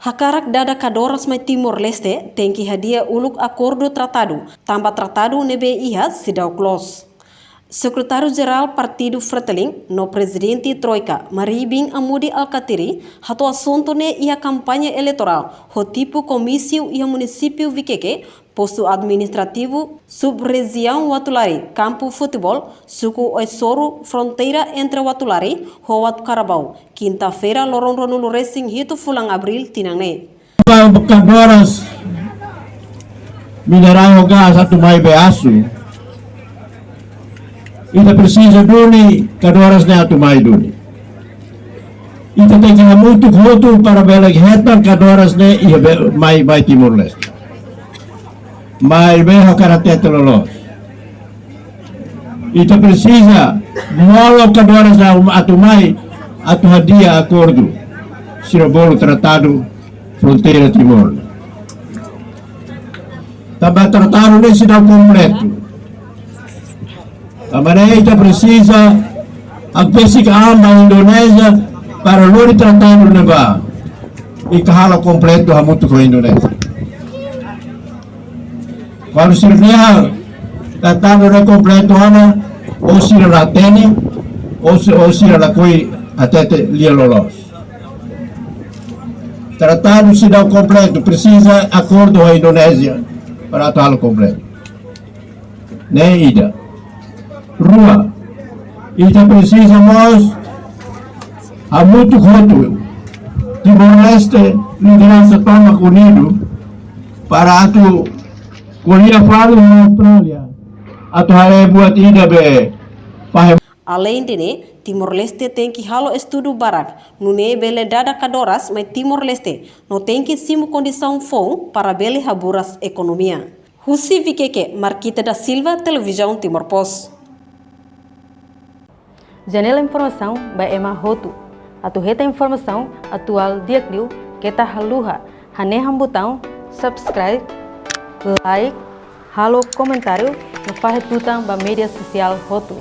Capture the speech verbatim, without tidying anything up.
Hakarak dada kadoras mai Timor-Leste, tenke hadi'a uluk akordu tratadu, tanba tratadu ne'ebé iha seidauk loos. Sekretáriu-Jerál Partidu Fretilin no Prezidente Troika, Mari bin Amudi Alkatiri, hato'o asuntu ne'e iha kampaña eleitorál, ho tipu komísiu iha munisípiu Vikeke, postu administrativu, sub-rejiaun Uatulari, kampu futeból, suku Oesoro, fronteira entre Uatulari ho Uatucarabao, kinta-feira, loron ruanulu resin hitu fulan Abríl, tinan ne'e. Kadoras minerál ho gás atu mai be asu. Ita presiza duni kadoras ne'e atu mai duni. Ita tenke hamutuk hotu para bele hetan kadoras ne'e iha be-, mai, mai Timor-Leste. Maibé hakarak hatete loloos. Ita presiza molok kadoras ne'e atu mai, atu hadi'a akordu sira bolu tratadu fronteira Timor. Tanba tratadu ne'e seidauk kompletu. Tanba ne'e ita presiza hakbesik an ba Indonézia para lori tratadu ne'ebá. I ka halo kompletu hamutuk ho Indonézia. Kuandu sira dehan tratadu ne'e kompletu ona, ou sira la hatene, ou si-, ou sira lakohi hatete lia loloos. Tratadu seidauk kompletu, presiza akordu ho Indonézia para atu halo kompletu. Ne'e ida. Rua, ita presiza mós hamutuk hotu Timor-Leste, lideransa tomak unidu para atu ko'alia fali ho Austrália atu haree buat ida be fahe. Aleinde ne'e, Timor-Leste tenke halo estudu barak, nune'e bele dada kadoras mai Timor-Leste, no tenke simu kondisaun foun para bele haburas ekonomia. Husi Vikeke, Marquita da Silva, Televizaun Timor Post. Janela informasaun ba ema hotu. Atu hetan informasaun atuál di'ak liu, keta haluha hanehan butaun subscribe, like, halo komentáriu no fahe tutan ba média sosiál hotu.